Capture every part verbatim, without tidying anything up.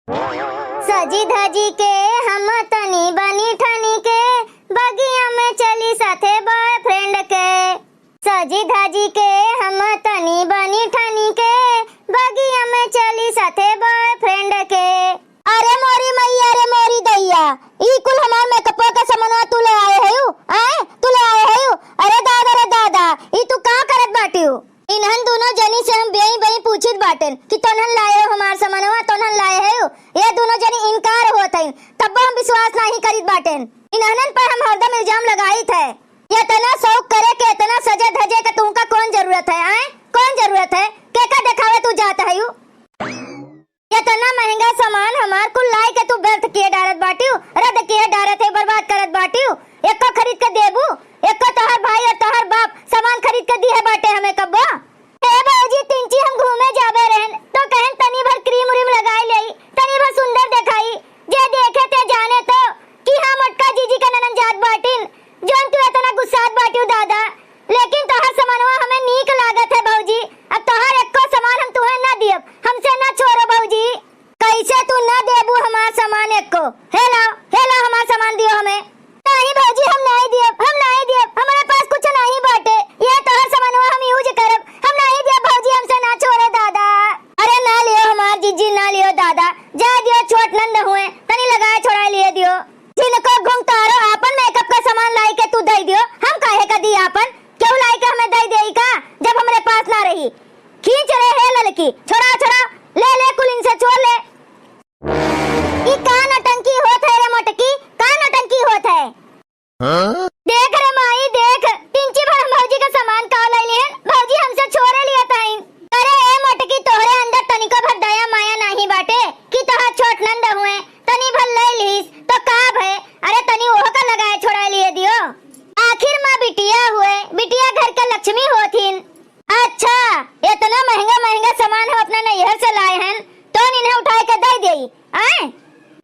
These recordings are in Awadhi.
सजी धजी के हम तनी बनी ठनी के, बगिया में चली साथे boyfriend के। सजी धजी के हम तनी बनी ठनी के, बगिया में चली साथे boyfriend के। अरे मोरी मैया, अरे मोरी दैया, ई कुल हमार मेकअपवा के समनवा तू ले आए हयू? आए? तू ले आए हयू? अरे दादा रे दादा, ई तू का करत बाटियू? इन्हन दुनो जनी से हम बेई बेई पूछित बाटेन कि तोन्हन लाए हो हमार समनवा, तोन्हन लाए हो? ये दुनो जनी इनकार होत हईन, तब्बो हम विश्वास नाहीं करित बाटेन। इन्हनन पर हम हरदम इल्जाम लगाइत है। इतना शौक करे के, इतना सजे धजे के तुमका कौन जरूरत है, आए? कौन जरूरत है? केका देखावे तू जात हयू? इतना महंगा सामान हमार कुल लाए के तू व्यर्थ किए डारत बाटियू, रद्द किए डारत है, बर्बाद करत बाटियू। एको खरीद के देबू? एको तोहर भाई और तोहर बाप सामान खरीद के दिहे बाटे हमें कब्बो? ए भौजी, तिनची हम घूमे जाबे रहन, तो कहन तनी भर cream व्रीम लगाई लेई, तनी भर सुंदर देखाई, जे देखे ते जाने तो कि हाँ मोटका जीजी के ननन जात बाटिन, जौन तू इतना गुस्सात बाटियू दादा। लेकिन तोहर समनवा हमें नीक लागत है भौजी, अब तोहर एको सामान हम तुहे ना दियब, हमसे ना छोड़ो भौजी। कैसे तू ना देबू हमार सामान एको? हे लाओ, हे लाओ हमार सामान दियो हमें। नहीं भौजी, हम नहीं दियब, हम नहीं दियब, हमारे पास कुछ नहीं बाटे। ये तोहर सामानवा हम use करब, हम नहीं दियब भौजी, हमसे ना छोड़ो दादा। अरे ना लियो हमार जीजी, ना लियो दादा, जा दियो, छोट नंद हुए, तनी लगाए छोड़ाए लिए दियो। जिनको घुंघटारो आपन makeup का सामान लाई के तू दे दियो, हम काहे का दी आपन? केहू लाई के हमें दे देई का, जब हमरे पास ना रही? खींच रे हे ललकी, छोड़ा, छोड़ा, ले, ले, कुल इनसे छोड़ ले। ई का नौटंकी होत है रे मोटकी, का नौटंकी होत है? हाँ? देख रे माई, देख, तिनची भर हम भौजी का सामान का लइ लिहन, भौजी हमसे छोड़े लिया ताइन। अरे ए मोटकी, तोहरे अंदर तनिको भर दया माया नाहीं बाटे कि तोहार छोट नंद हुए, तनी भर लइ लिहिस तो का भय? अरे तनी ओहो का लगाए छोड़ाए लिए दियो। आखिर माँ बिटिया हुए, बिटिया घर के लक्ष्मी होथिन। अच्छा, इतना महंगा महंगा सामान हम अपने नैहर से लाए हन, तो इन्हें उठाए के दे देई, आए?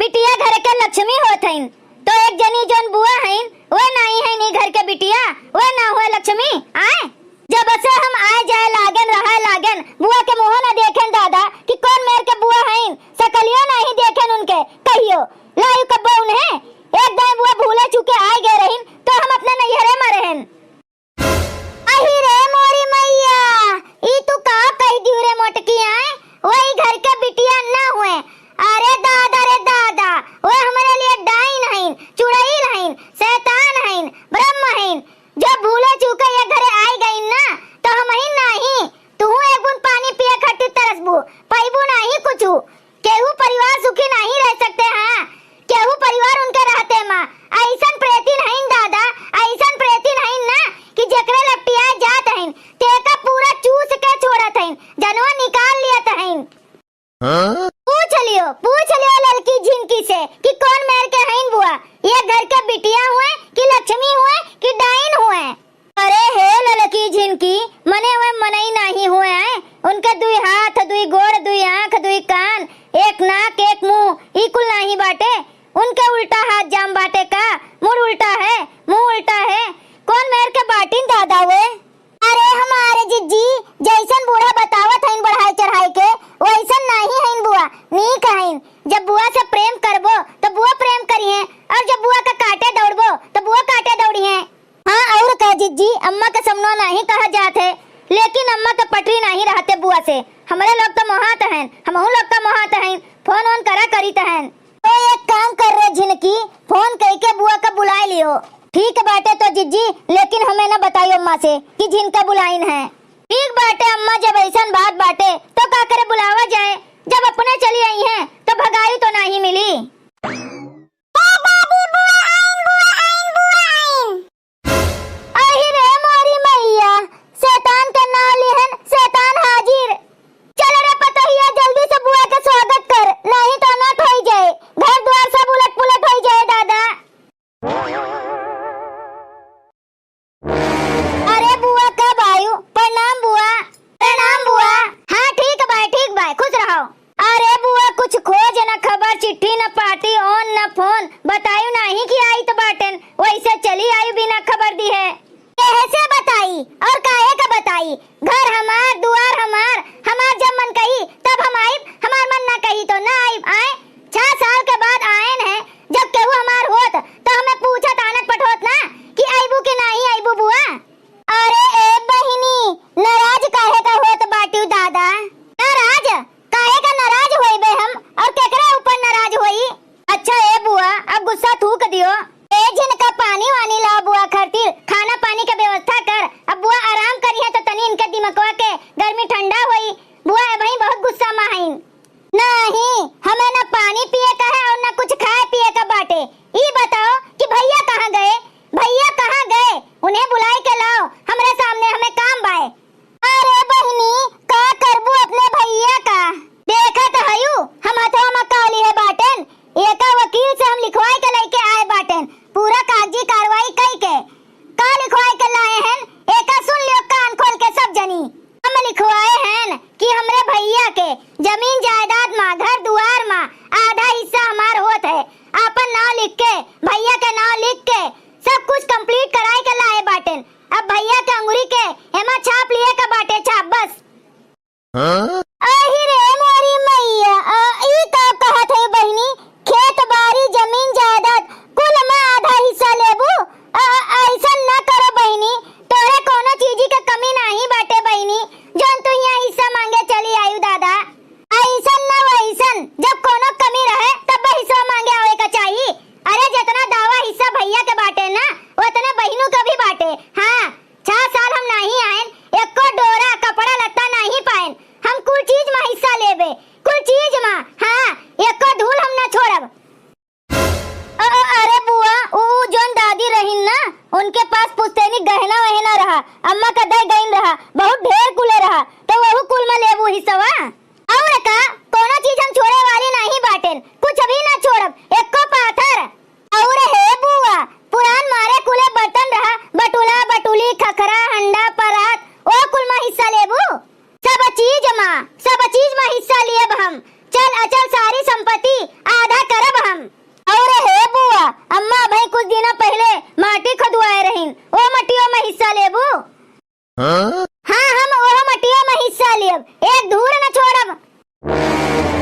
बिटिया घर के लक्ष्मी होत हईन, तो एक जनी जौन बुआ हईन, वे नाहीं हईन ई घर के बिटिया, वे ना हुए लक्ष्मी, आए? जब से हम आए जाए लागेन, रहे लागेन, बुआ के मुँहो न देखेन दादा, कि कौन मेर के बुआ हईन, सकलियो नाहीं देखेन उनके, कहियो, लायू कब्बो उन्हें, एक दाईं बुआ भूले चूके आए गए रहीन, तो हम अपने नैहरे में रहेन। अहि रे मोरी मैया, ई तू का कहि दिहू रे मोटकी, आय? वही घर के बिटिया ना हुए। अरे दादा रे दादा, वे हमरे लिए डाइन हईन, चुड़ैल हईन, शैतान हईन, ब्रह्म हईन। जो भूले चूके ये घरे आइ गईन ना, तो हमहिन नाहीं, तुहू एक बूंद पानी पिए खातिर तरसबू, पइबू नाहीं कुछू। केहू परिवार सुखी नाहीं रह सकते हैं, केहू परिवार उनके रहते मा। अइसन प्रेतिन हईन दादा, अइसन प्रेतिन हईन ना कि जेकरे लपटियाए जात हईन, तेका पूरा चूस के छोड़त हईन, जनवा निकाल लियत हईन। हाँ? पूछ लियो, पूछ लियो ललकी झिनकी से कि कौन मेर के हईन बुआ, ये घर के बिटिया हुए कि लक्ष्मी हुए कि डाइन हुए? अरे हे ललकी झिनकी, मने वे मनई नाहीं हुए हैं। उनके दुई हाथ, दुई गोड़, दुई आँख, दुई कान, एक नाक, एक मुँह, ई कुल नाहीं बाटे। उनके उल्टा हाथ जाम बाटे का? मुड़ उल्टा है, मुँह उल्टा है। कौन मेर के बाटिन दादा वे? अरे हमारे जिज्जी, जैसन बूढ़ा बतावत हईन बढ़ाई चढ़ाई के, वैसन नाहीं हईन बुआ, नीक हईन। जब बुआ से प्रेम करबो, तो बुआ प्रेम करिहें, और जब बुआ का काटे दौड़बो, तो बुआ काटे दौड़िहें। हाँ, और का जिज्जी, अम्मा के समनो नाहीं कहा जात है, लेकिन अम्मा के पटरी नाहीं रहते बुआ से। हमरे लोग तो मोहात हैं, हमहू लोग तो मोहात हैं, फोन वोन करा करीत हैं। तो एक काम कर रे झिनकी, फोन कइके बुआ का बुलाए लियो। ठीक बाटे तो जिज्जी, लेकिन हमें ना बताइयो अम्मा से कि झिनका बुलाइन है। ठीक बाटे अम्मा, जब अइसन बात बाटे तो का करे बुलावा जाए, जब अपने चली आई हैं तो भगाई तो नाहीं मिली। ए दादी, बुआ आइन, बुआ आइन, बुआ आइन। अहि रे मोरी मैया, शैतान के नाव लिहन, शैतान हाजिर। चल रे पतोहिया, जल्दी से बुआ के स्वागत कर, नाहीं तो अनर्थ होई जाए, घर द्वार सब उलट पुलट होई जाए दादा। अरे बुआ, कब आयु? प्रणाम बुआ। प्रणाम बुआ। हाँ, ठीक बाय, ठीक बाय, खुश रहो। अरे नहीं, हमें न पानी पिए का है और न कुछ खाए पिए का बाटे। ई बताओ कि भइया कहाँ गए? भइया कहाँ गए? उन्हें बुलाए के लाओ, हमरे सामने हमें काम बाए। अरे बहिनी, का करबू अपने भइया का? देखत हयू, हम हथवा में का लिहे बाटेन, एका वकील से हम लिखवाए के लइके आए बाटेन, पूरा कागजी कार्रवाई कइके। का लिखवाए के लाए हन, एका सुन लियो कान खोल के सब जनी। हम लिखवाए हन कि हमरे भइया के जमीन जायदाद मा, घर दुआर मा आधा हिस्सा हमार होत है, आपन नाव लिख के, भइया के नाव लिख के सब कुछ complete कराए के लाए बाटेन। अब भइया के अंगुरी के एमा छाप लिहे का बाटे छाप बस। हाँ? अहि रे मोरी मइया, अ, ई का कहत है बहिनी? खेत बारी, जमीन जायदाद, कुल में आधा हिस्सा लेबू? अ, अ, अइसन न करो बहिनी, तोहरे कउनो चीजी के कमी नाहीं बाटे बहिनी, जउन तू हियाँ हिस्सा माँगे चली आयू दादा। अइसन न वइसन, जब कउनो कमी रहे तब हिस्सा माँगे आवे का चाही। अरे जेतना दावा हिस्सा भइया के बाटे न, ओतने बहिनू के भी बाटे। हाँ, छह साल हम नाहीं आएन, एको डोरा, कपड़ा लत्ता नाहीं पाएन। हम कुल चीज मा हिस्सा लेबे, कुल चीज मा, हाँ, एको धूल हम ना छोड़ब। अ-, अ-, अरे बुआ, उ, उ जउन दादी रहिन ना, उनके पास पुश्तैनी गहना वहना रहा, अम्मा का दे गइन रहा, बहुत ढेर कुले रहा, तो वहू कुल मा लेबू हिस्सवा? और का, कउनो चीज हम छोड़े वाली नाहीं बाटेन, कुछ भी ना छोड़ब, एको पाथर। और हे बुआ, पुरान मारे कुले बर्तन रहा, बटुला, बटुली, खखरा, हंडा, परात, ओ कुल मा हिस्सा लेबू? सब चीज मा, सब चीज मा हिस्सा लियब हम। चल अचल सारी संपत्ति आधा करब हम। और हे बुआ, अम्मा अबहीं कुछ दिना पहिले माटी खोदवाए रहिन, ओ मटियो मा हिस्सा लेबू? हाँ? हाँ, हम ओह मटियो मा हिस्सा लेब, एक धूर न छोड़ब।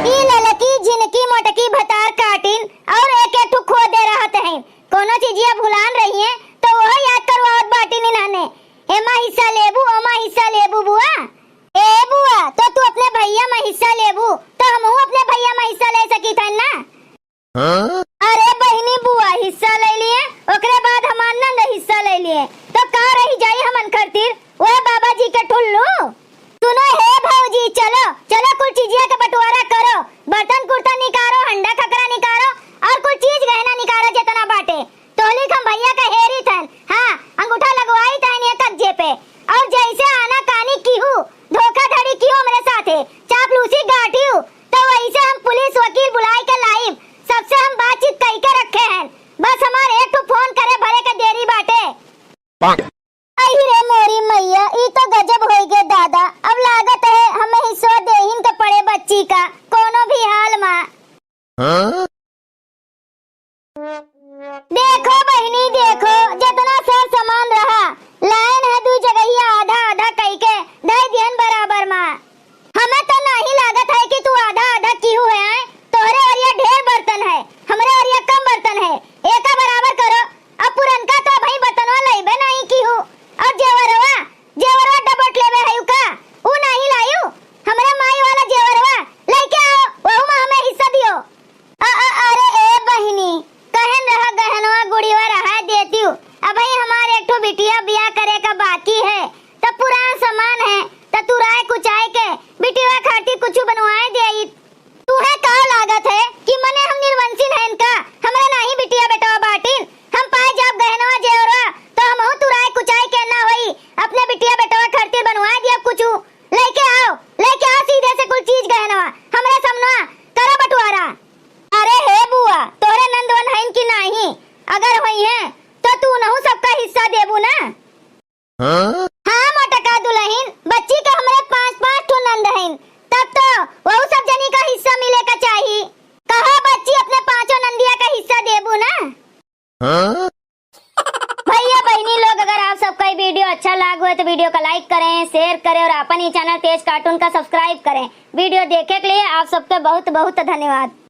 ई ललकी झिनकी मोटकी भतार काटिन और एक एक ठो खोदे रहत हैं। कउनो चीजिया भुलान रहिए तो ओह याद करवावत बाटिन इन्हने। एमा हिस्सा लेबू, ओमा हिस्सा लेबू बुआ? ए बुआ, तो तू अपने भइया मा हिस्सा लेबू, तो हमहू अपने भइया मा हिस्सा ले सकित हन ना? हाँ? अरे बहिनी बुआ, हिस्सा ले लिए, ओकरे बाद हमार नंद हिस्सा ले लिए, तो का रहि जाई हमन खरतिर, ओए बाबा जी के ठुल्लू? सुनो हे भौजी, चलो, चलो कुल चीजिया के बंटवारा करो, बर्तन कुर्ता निकारो, हंडा खकरा निकारो और कुल चीज गहना निकारो जेतना बाटे। तोहली के हम भइया का हेरित हन, हाँ, अंगूठा लगवाइत हन ये कब्जे पे। और जइसे आनाकानी किहू, धोखाधड़ी किहू हमरे साथे, चापलूसी गाटिहू, तो वइसे हम पुलिस वकील बुलाए के लाइब, सबसे हम बातचीत कइके रखे हन। बस हमार एक ठो फोन करे भरे के देरी बाटे। अहि रे मोरी मइया, ई तो गजब होइ गे दादा। अब लागत है हमें हिस्सा देहिन के पड़े बच्ची का, कउनो भी हाल मा। हाँ? देखो बहिनी, देखो, जेतना सर सामान रहा, लाएन है दुइ जगहिया आधा आधा कइके, धइ दिहन बराबर मा। हमें तो नाहीं लागत है कि तू आधा आधा किहू है, आए? तोहरे ओरिया ढेर बर्तन है, हमरे ओरिया कम बर्तन है, एका बराबर करो। अब पुरनका तो अबहीं बर्तनवा लइबे नाहीं किहू, और जेवरवा, जेवरवा डबोट लेबे हयू का? ऊ नाहीं लायू? हमरे माई वाला जेवरवा लइके आओ, वहू मा हमें हिस्सा दियो। अ, अ, अरे ए बहिनी, कहन रहा गहनवा गुड़िवा रहा देतिउ। अबहीं हमार एक ठो बिटिया बियाह करे का बाकी है, त पुरान सामान है, त तुराए कुचाए के बिटिवा खातिर कुछु बनवाए देइत। तुहे का लागत है कि मने हम निर्वंशिन हइन का? हमरे नाहीं बिटिया बेटवा बाटिन? हम पाए जाब गहनवा जेवरवा, तो हमहू तुराए कुचाए के ना होई, अपने बिटिया बेटवा खातिर बनवाए दियब कुछु। लइके आओ, लइके आओ सीधे से कुल चीज गहनवा, हमरे समनवा करो बंटवारा। अरे हे बुआ, तोहरे नंदवन हइन कि नाहीं? अगर होइहें, तो तू उनहू सबका हिस्सा देबू ना? हाँ? हाँ मोटका दुलहिन, बच्ची के हमरे पाँच, पाँच ठो नंद हइन, तब तो वहू सब जनी का हिस्सा मिले का चाही। कहो बच्ची, अपने पाँचों नंदिया का हिस्सा देबू ना? हाँ? भइया बहिनी लोग, अगर आप सबका ये video अच्छा लाग होए तो video का like करें, share करें और अपन ही channel तेज cartoon का subscribe करें। Video देखे के लिए आप सबके बहुत बहुत धन्यवाद।